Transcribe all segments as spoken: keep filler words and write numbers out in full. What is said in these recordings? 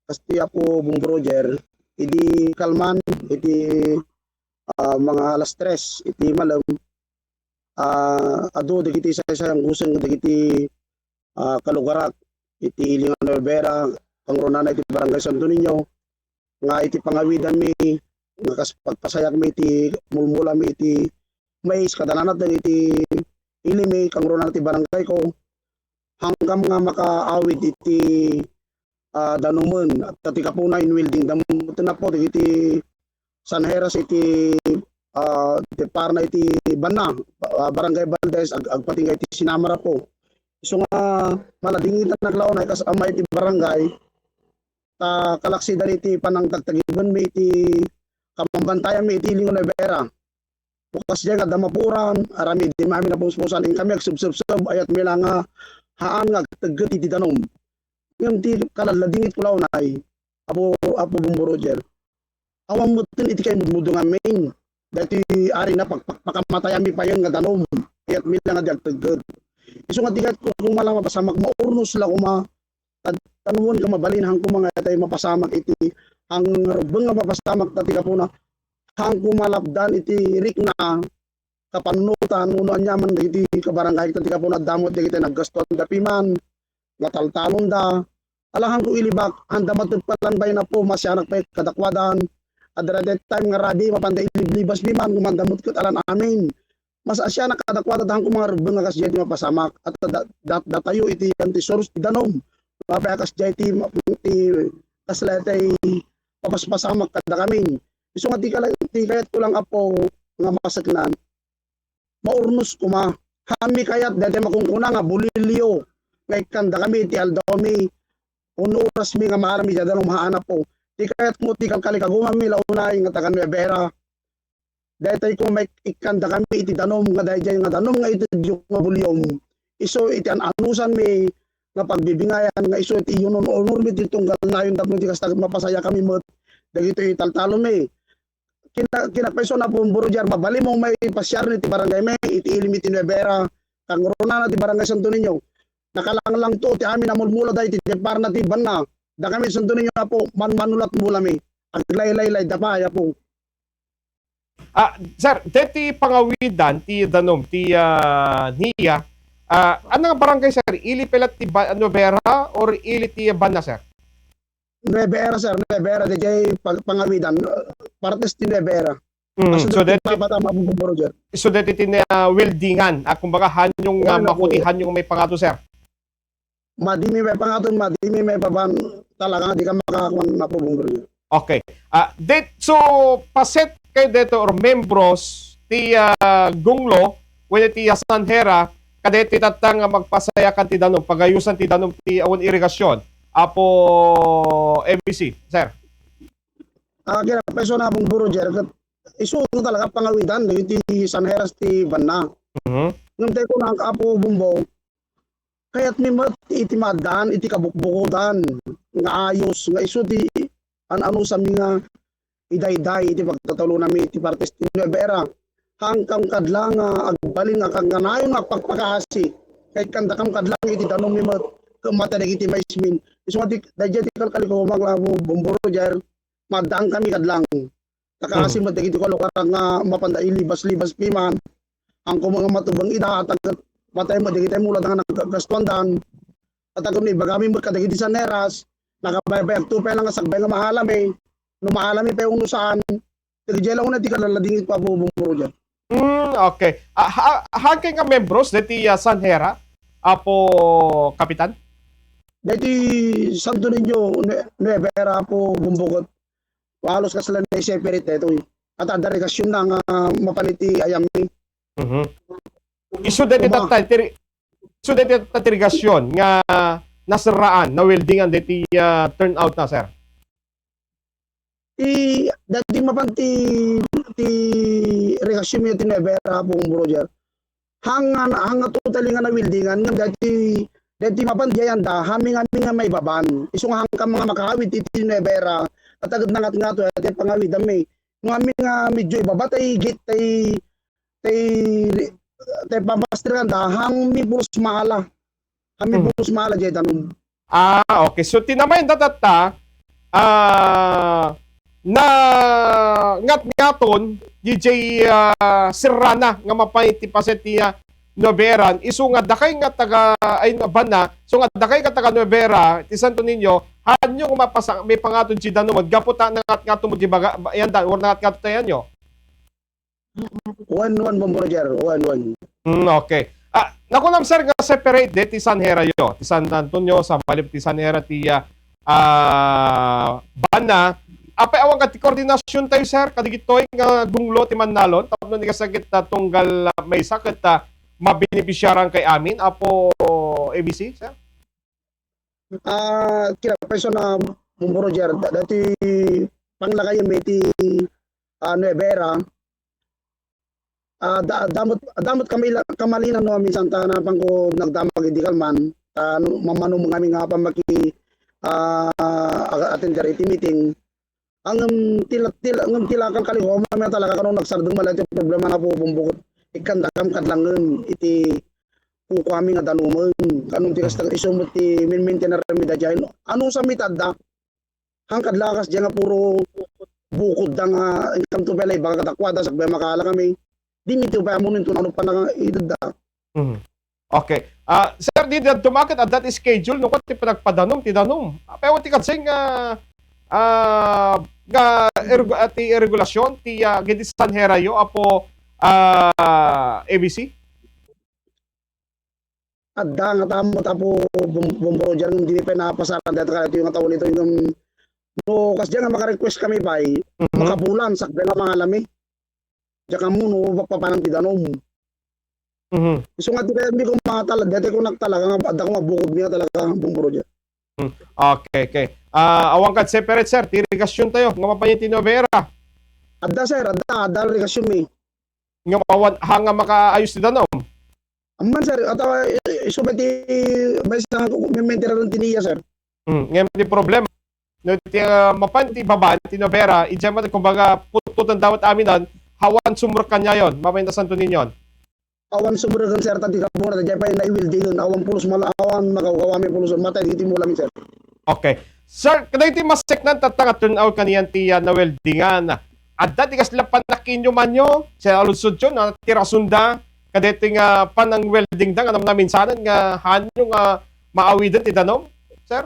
kas ti Apo Bombo Roger, idi kalman, iti, ah, mga alas tres, iti malem, ah, adu dagiti saysayang guseng dagiti, ah, kalugarak, iti ili nga Nueva Ecija, kangrunana iti Barangay Santo Niño, nga iti pangawidanmi, nga kas pagpasayakmi iti mulmulami iti mais, kadananat dagiti ilimi, kangrunana ti barangay ko, hangkam nga makaawid iti, ah, danumen, ta ti kapuna in welding dam-, ti napo dagiti sanheras iti, ah, deparna iti banna, ah, Barangay Valdez, ag-, agpatingga iti sinamarapo. Isu nga maladingitan naglaunay kas ama iti barangay, ta kalaksidan iti panangtagtagibenmi iti kamambantayanmi iti ili nga Nueva Ecija. Bukas diay nga adda mapuoran, aramidinmi amin a puspusan, inkami agsubsubsob, ayatmi la nga haan nga agtegget iti danum. Ngem ti kaladladingitko la unay, Apo, Apo Bombo Roger, awan metten iti kaimudmudonganmin. Daytoy arina, pak-, pak-, pakamatayanmi payen nga danum. Ayatmi la nga di agtegget. Isu nga di kayatko koma la mapasamak, maurnos la koma, ta-, ta no wen nga mabalin, han koma nga itay mapasamak iti, han rubbeng nga mapasamak ta ti kapuna, han koma lapdan iti rikna, kapannutan, no, no aniaman dagiti kabarangay ta ti kapuna, adda met dagiti naggastuan da piman, nataltalon da. Ala, han ko ilibak, han da matedpalan bay napo, masianak pay kadakuadan. Adda that time nga rabi, mapanda iliblibas piman, kumanda met ket alan amin. Mas asianak kadakuada ta han ko nga rubbeng nga kasdiay ti mapasamak. At da-, da-, datayo iti anti-source ti danum. Mapay a kasdiay ti ma-, ti kasla tay papaspasamak kadakamin. Isu nga ti kala-, ti kayatko lang, Apo, nga maseknan. Maurnos koma. Hanmi kayat daytoy makunkuna nga bulilio nga ikkandakami iti aldawmi. Wenno orasmi nga maaram iti danum, haan, Apo. Ti kayatko ti kalkalikagumanmi la unay nga taga Nueva Ecija. Daytoy koma ik-, ikkandakami iti danum nga daydiay nga danum nga itedyo nga buliom. Isu iti an-anusanmi nga pagbibingayan nga isu iti iyunun-unormi ti tunggal nayon tapno iti kasta, mapasayakami met dagitoy italtalonmi. Kina-, kinapayso na Bombo Roger, mabalin mo may pasiar iti barangay mi, iti ilim iti Nueva Ecija, kangrunana ti Barangay Santo Niño. Nakalanglangto ti amin a mulmula da iti deparna ti banna. Dakami Santo Niño, Apo, manmanulat mulami. Aglaylaylay da pay, Apo. Ah, sir, deti pangawidan ti danum ti, ah, Nia, ah, ano nga barangay, sir? Ili pala ti ba-, Nueva Ecija or ili ti banna, sir? Nueva Ecija, sir. Nueva Ecija, daydiay pag-, pangawidan, uh, partes ti Nueva Ecija. Mm, Kasu so deti, deti, Papa, tama, Bombo Roger. So deti ti, ah, weldingan, ah, kumbaga, hanyong, ah, Oo, maputihan yung may pangato, sir. Madimi may pangaton, madimi may papan, talaga nga di ka makakuan na po, Bombo Roger. Okay. Ah, det-, so, paset kayo dito or membros ti, ah, Gunglo, wenno ti, ah, Sanhera, kadeti tatta nga magpasayakan ti danum, pagayusan ti danum ti awan irigasyon. Apo M V C, sir. Ah, kaya peso na, Bombo Roger, kat-, isu talaga pangawidan, dagiti Sanheras ti banna. Mhm. Ngem tayo ko na ang Apo Bombo, kayatmi met iti maaddaan iti kabukbukodan nga ayos, nga isu ti an-anusanmi nga idayday iti pagtatalonanmi iti partes ti Nueva Ecija. Hangkan kadla nga agbalin nga kangkanayon nga agpakpakaasi. Kay kandakam kadla nga iti danummi met ket mata dagiti maismin. Isu nga ti, daydiay ti kalkalikumak la, Bombo Roger, maaddaan kami kadla. Ta kaasi met dagiti kalukara nga mapanda ilibas-libas piman. Ang kumang matubang ida, at ag-, matay met dagiti mulad nga naggastuandan. At agam ni ibagami met kadagiti Sanheras, nakabaybayag to pay lang nga sagbay nga maalami. No maalami pay uno saan, dagiti lang una ti kalaladingit pa bubong mo dyan. Mm, okay. Ah, ha-, haan kay nga membros deti, ah, Sanhera, Apo Kapitan? Deti Santo Niño, Nue-, Nueva Ecija, Apo Bumbukot. Halos kasla na separate daytoy. At adda regasyon na nga mapan iti ayammi. Mhm. Isu deti Uma- tatta-, tiri-, isu deti tatta irigasyon nga naserraan, na-weldingan deti, ah, turnout na, sir. Ti, dati mapan ti, ti regasyon mi ti Nueva Ecija, Apo Bombo Roger. Hanga, hanga totally nga na-weldingan, ngem dati, dati mapan diay anda, haming-haming nga maibaban. Isu nga hangkan nga makaawid iti Nueva Ecija, at agad nangat nga to, iti pangawidanmi. No haming nga medyo ibaba, tay gate, tay, tay, tay pamasteranda, haming pulos maala. Haming Mhm. pulos maala diay danum. Ah, okay. So, ti namayanda tatta, ah, na ngatngaton diay, ah, serrana nga mapan iti paset ti, ah, Nueva Eran, isu nga dakay nga taga, ay, Bana, isu nga dakay nga taga Nueva Eran, ti Santo Niño, haanyo nga mapasa-, maipangato diay danum, gapu ta nangatngato met diay baga-, ba-, yan da, or nangatngato tayo nyo? One one, Bombo Roger. One one. Mm, okay. Ah, nakunam, sir, nga separate de ti San Hera yo. Ti San Antonio, sa malip ti San Hera, ti, ah, ah, Bana. Apay awan ket ti koordinasyon tayo, sir, kadigitoy nga gunglo ti mannalon, tapno ni kasakit ta tunggal, ah, maysa ket, ah, mabenepisiaran kay amin, Apo A B C, sir? Ah, kinapayso na, Bombo Roger, da-, dati panglakay mi ti, ah, Nueva Eran. Ah, da-, damot, damot kami la-, kamalinan no, minsan ta napangko nagdamag idi kalman, ta no, mamano mo kami nga pamaki, ah, aga-, attender iti meeting. Ngem tila, tila, ngem tila kalkaliwam nga talaga kano nagsardeng man la iti problema na pupumbukot. Ikkandakam kad langem iti kukuami nga danumen. Kanon ti kasta isu met ti minmintenar mi daydiay. Ano sa mitadda? Hangkad lakas diay nga puro bukod da nga inkanto pay la ibaga kadakuada sakbay makaala kami. Di mi ti upay amunen to ano pa nang idadda. Mhm. Okay. Ah, sir, di dadto maket adda ti schedule no ket ti panagpadanom ti danom. Apay awan ti kasing nga, ah, nga ergu-, ah, ti regulasyon ti, ah, gidi San Herayo, Apo, ah, A B C? Adda nga tamo tapo bum-, bumburo diyan, ngem di pay napasaran dayta kadaytoy nga tawen ito, ngem no kasdiay nga maka-request kami pay, mhm, makabulan, sakbay la mangalami. Diak ammo no mapapanan ti danom. Mhm. Isu nga ti kayatmi ko matalad, daytoy ko nagtalaga nga adda ko mabukod niya talaga, bumburo diyan. Hmm. Okay, okay. Ah, awan kad separate, sir, ti irigasyon tayo, nga mapanyan ti Nueva Eran. Adda, sir, adda, adda irigasyon mi. Nga awan, ha nga makaayos ti danom. Amman, sir, atawa, eh, isu met ti, maysa nga, may, may tiraran ti niya, sir. Hmm, ngayon ti problema. No, ti, ah, mapan ti baba, ti Nueva Eran, idiay man, kumbaga, pututan dawat aminan, hawan sumurkan niya yon, mapan ta Santo Niño. Awan sumurkan, sir, ta di ka muna, diay pay naiwildingan, awan pulos mala-, awan makawkawa, may pulos, matay, di ti mula mi, sir. Okay. Sir, kadaytoy maseknan tatta nga turnout kanian ti, ah, naweldingan. Adda ti kasla panakinyo manyo, sir, aludsodyo, na ti rason da, kadaytoy nga panang-welding da, nga namnaminsanan nga hanyo nga maawiden ti danom, sir?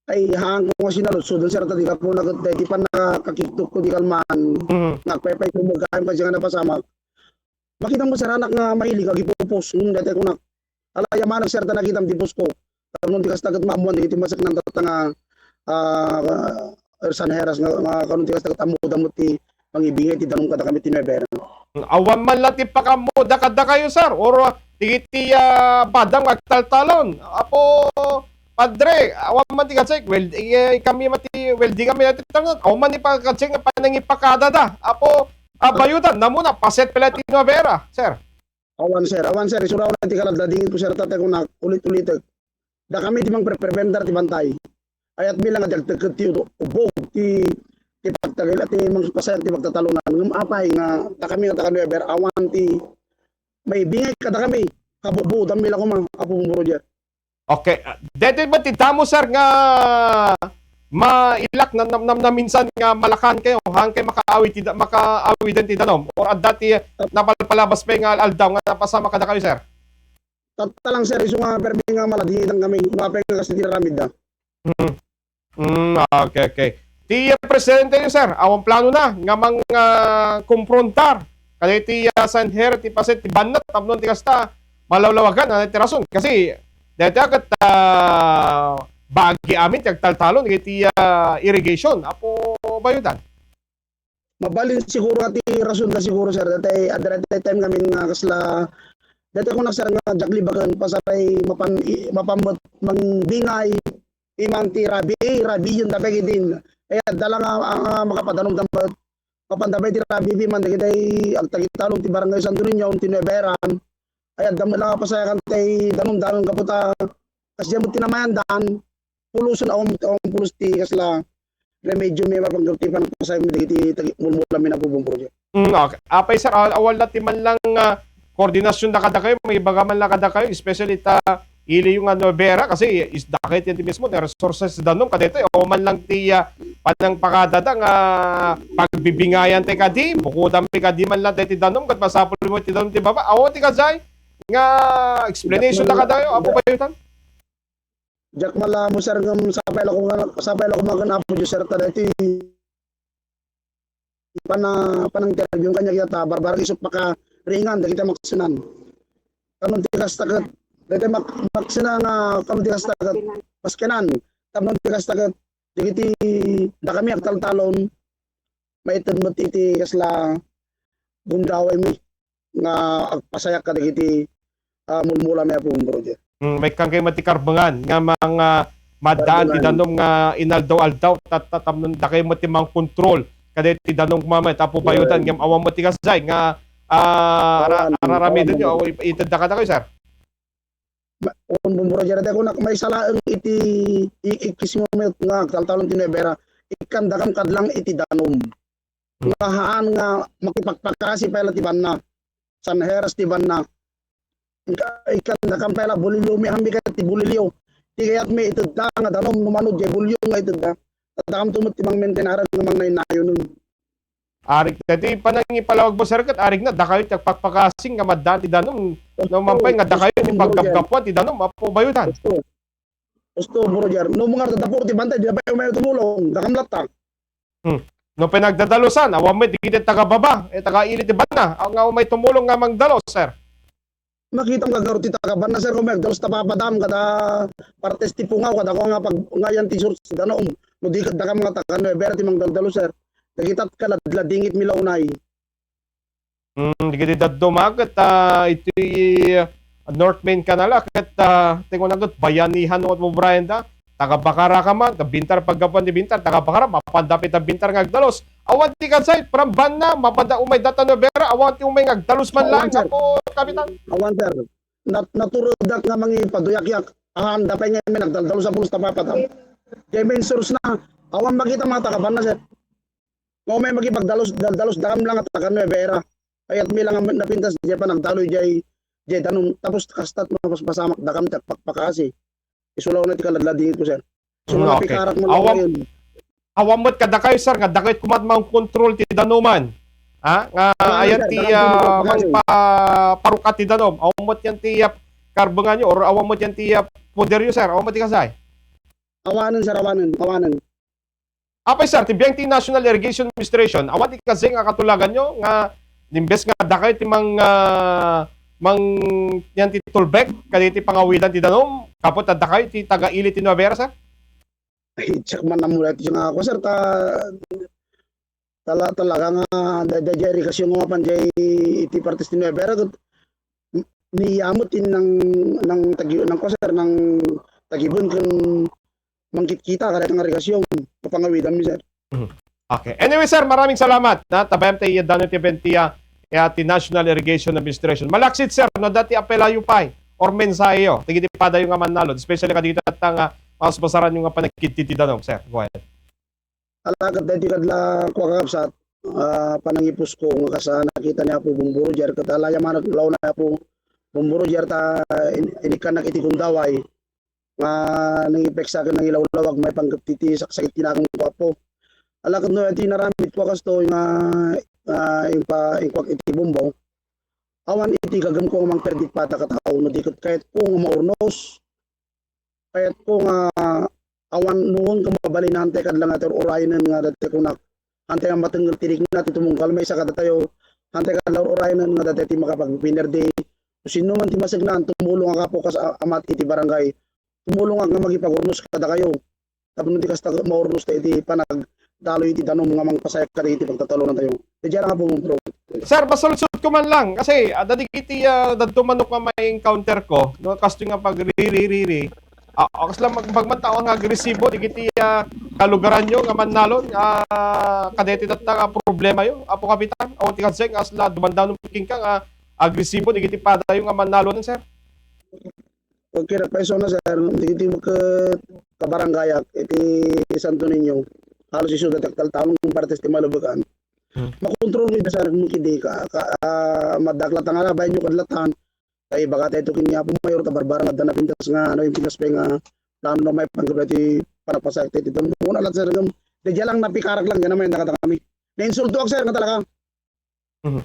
Ay, haan ko nga sinaludsod, sir, ta di ka po nag-, daytoy pannakakiktok ko di kalman, mhm, nga agpaypay ko magkain pa siya nga napasamak. Makita mo, sir, anak nga mahilig, agipupos, ngem daytoy ko nak-, ala, yaman, sir, ta nakitam ti post ko. Tapno ti kasta ket maammoan dagiti maseknan tatta nga, ah, Ersan Heras nga, nga kanon ti kasta ket ammoda met ti pangibingay ti danum kadakami ti Nueva Eran. Awan man la ti pakaammoda kadakayo, sir, or, ah, dagiti, ah, padam nga agtaltalon. Apo, Padre, awan man ti kadsay, well, eh, kami man ti, well, di kami natitangan. Awan man ti pagkadsay nga panangipakada da. Apo, ah, bayodan, namuna, paset pala ti Nueva Eran, sir. Awan, sir. Awan, sir. Isuraw na ti kaladladingit ko, sir, tatay ko na ulit-ulitek. Dakami ti mangprepreventar ti bantay. Ayatmi lang nga diagtekket ti udo-, ubog ti, ti pagtagil at ti mangpasayag ti pagtatalonan. Ngem apay nga dakami nga taga Nueva Eran, awan ti maibingay kadakami. Kabubudanmi la koma, Apo Bumburo diay. Okay, ah, daytoy ba ti damo, sir, nga mailak na, na, na, na minsan nga malakan kayo, haan kayo makaawid ti da-, makaawiden ti danom? Or adda ti napalpalabas pay nga aldaw nga napasamak kadakayo, sir? Tatta lang, sir, isu nga permi nga maladitan kami, mapay nga kasi tinaramid da. Mm. Mm, okay, okay. Ti, ah, presidente yo, sir, awan plano na nga mang, ah, komprontar kadaytoy, ah, San Hera ti paset ti bannat tapno ti kasta malawlawagan, ano ti rason? Kasi daytoy ket, ah, bagi amin ti agtaltalon iti, ah, irrigation, Apo Bayodan. Mabalin siguro nga ti rason da siguro, sir. Daytoy, adda daytoy time ngamin nga kasla, daytoy ko na, sir, nga diak libaken, pasaray mapan-, i-, mapan-, mangbingay, iman ti rabi, rabiyon ta pay idin. Ay, adda lang nga, nga makapadanom da met. Mapanda pay ti rabi, iman dagiti agtagitalon ti Barangay Santo Niño, ti Nueva Eran. Ay, adda met lang nga pasayakan tay danum-danum gapu ta, kasdiay met ti namayandan, pulusen, awan, awan pulos ti kasla remedyo mi mapanggerti pan kasay mi dagiti tagi-, mulmula mi nabubumburo diay. Mm, okay. Apay, sir, aw-, awan la ti man lang, ah, koordinasyon da kadakayo, maibaga man la kadakayo, especially ta iliyo nga Nueva Ecija, kasi is-, dakay ti mismo nga resources ti danum kadaytoy, awan man lang ti, ah, panangpakadada nga pagbibingayan ti kadi, bukodanmi kadi man lang ti danum, ket masapulmo ti danum ti baba. Awan ti kasdiay nga explanation na kadayo, Apo Bayutan? Diak malamo, sir, ngem sapay la koma, sapay la koma ken Apo Dios, sir, ta daytoy pana-, panang-interview kaniak ita, barbareng isu pakariingan dagiti maksinan. Tapno ti kasta ket, daytoy mak-, maksinan nga, tapno ti kasta ket, maskinan, tapno ti kasta ket, dagiti dakami agtaltalon, maited met iti kasla gundawaymi nga agpasayak kadagiti, ah, mulmulami, Apo Bombo Roger. Mm, maikkan kayo met ti karbengan nga mang, ah, maddaan ti danum nga inaldaw-aldaw, tat-, tat-, tapno dakayo met ti mangkontrol kadagiti danum koma met, Apo Bayutan, ngem awan met ti kasdiay nga, ah, ara-, araramidenyo, aw, itedda kadakayo, sir? Ma-, on bumburo diay, dayta kunak, maisalaeng iti i-, ikkis mo met nga agtaltalon ti Nueva Ecija, ikkandakam kadlang iti danum. Hmm. Nga haan nga makipagpakasi pay la ti banna. San Heras ti banna. Ikka-, ikkandakam pay la bulilio, mi hambi ket ti bulilio. Ti kayatmi itedda nga danum, no mano diay bulilio nga itedda. Dakamto met ti mangmaintain nga mangnaynayunen. Arik, daytoy panangipalawag mo, sir, ket arik na, dakayo ti agpakpakasi nga maddaan ti danum. No, mampay nga dakayo ti paggapgapuan ti danum, Apo Bayutan. Husto. Husto, Bro Jer. No, mga nagtatapo ti bantay, di na pay umayo tumulong. Dakam latta. Hmm. No, pinagdadalusan, awan met, dagiti taga-baba, eh, taga-ili ti banna, nga umay tumulong nga mangdalus, sir. Makitam nga garo ti taga-banna, sir, kung may agdalus ta papadam, kada partes ti pungaw, kada kung nga pag-, nga yan ti source ti danum. No, di ket dakam nga taga Nueva Ecija ti mangdaldalus, sir. Dagita kaladladingit mi la unay. Hmm, dagiti dadduma ket, ah, iti, ah, North Main Canal, ah, ket, ah, tingon na ket bayanihan no, Apo Brian da. Taga Bacara ka man, ta Bintar, paggapuan ti Bintar, taga Bacara, mapanda pay ta Bintar nga agdalus. Awan ti kasay, from banna, mapanda umay data Nueva Ecija, awan ti umay nga agdalus man lang, sir. Apo, Kapitan. Awan, sir. Nat-, naturedak nga mangipaduyak-yak, ahan, dapay nga may nagdaldalus a pulos ta papadam. Diay main source na, awan makita mga taga banna, sir. Nga umay makipagdalus, daldalus dakam lang at taga Nueva Ecija. Kayat mi lang napintas diay panagdaloy diay, diay danum, tapos kastat mapaspasamak dakam ti agpakpakasi. Isulaw na ti kaladladingit ko, sir. So, mm, mga okay. Pikarak mo lang. Awan, awan met kadakayo, sir, nga dakayo koma ti mangkontrol ti danuman. Ha? Nga ayan ti, ah, mangpa-, parukat ti danum. Awan met yan ti, ah, karbenganyo or awan met yan ti, ah, poderyo, sir. Awan met ti kasay. Awanen, sir, awanen, awanen. Apay, sir, ti biag ti National Irrigation Administration, awan ti kasdiay nga katulaganyo nga imbes nga dakayo ti mang, ah, mang, yan ti tulbek, kadagiti pangawidan ti danum, gapu ta dakayo ti taga-ili ti Nueva Ecija, sir? Ay, check man ammo dati nga ako, sir, ta-, tala-, talaga nga da-, da-, diay irrigation nga mapan diay iti partes ti Nueva Ecija, ket ni amo ti nang, nang tagi-, nang kuan, sir, nang tagiben ken mangkitkita kadayta nga irrigation, papangawidanmi, sir. Mhm. Okay. Anyway, sir, maraming salamat. Na, tabayam ti iyadano ti bentia, ya, ti National Irrigation Administration. Malaksid, sir, no, dati apelayo pay or mensaheyo, dagiti padayo nga mannalon, especially kadagiti tatta nga mas masaran nga panagkidti ti danum, sir. Go ahead. Ala, ket daytoy kadla, kua, kakabsat, ah, panangipusko nga kas a nakita ni Apo Bombo Roger, ket ala, yamanak law na Apo Bombo Roger, ta in-, inikkannak iti gundaway nga nangipeksa ken nangilawlawag maipanggep ti, ti saksakit ti nakem ko, Apo. Ala, ket no, iti naramid ko kastoy nga, ah, impa-, inkuak iti bumbaw, awan iti gagem ko nga mangperdit pata ket tao, no di ket kayat ko nga maurnos. Kayat ko nga awan nuon nga mabalin, hantay kadla nga ur-urayenen nga dati kunak. Hantay nga matengngel ti rikna ti tumungkal maysa kadatayo. Hantay kadla ur-urayenen nga dati ti makapagpinerde. Sino man ti masegnan, tumulong a kapo kas a-, amat iti barangay. Tumulong nga makipagurnos kadakayo. Tapno ti kasta maurnos ta iti panag-, daloy iti danum nga mangpasayak kadagiti pagtatalonantayo. Diay nga pumupro. Sir, pasulsut ko man lang kasi, ah, dagiti, ah, dadduma nga ma-encounter ko, no, kastoy nga pagriririri. Ah, ah, kasla mag-, magmantao nga agresibo, dagiti, ah, kalugaranyo nga mannalon, ah, kadagiti tatta nga problemayo, Apo Kapitan, awan ti kasdiay nga kasla dumandano kenka nga agresibo, dagiti padayo nga mannalon, sir? Okay, nagpaiso na, sir, dagiti ket kabarangayak iti Santo Niño, halos isu dati agtaltalon ken partes ti Malubecan. Hmm. Makontrol ko ida, sir, mo kidi ka, ka, ah, madaklat nga labayan nyo kadlatan. Ta ibaga tayo ken ni Apo Mayor, ta barbara nga adda napintas nga, ano, impintas pay nga plano na maipanggep ti panagpasayak tayo. Iti muna lang, sir, ngem, da dia lang napikarak lang, gana may nakada kami. Nainsultoak, sir, nga talaga. Mhm.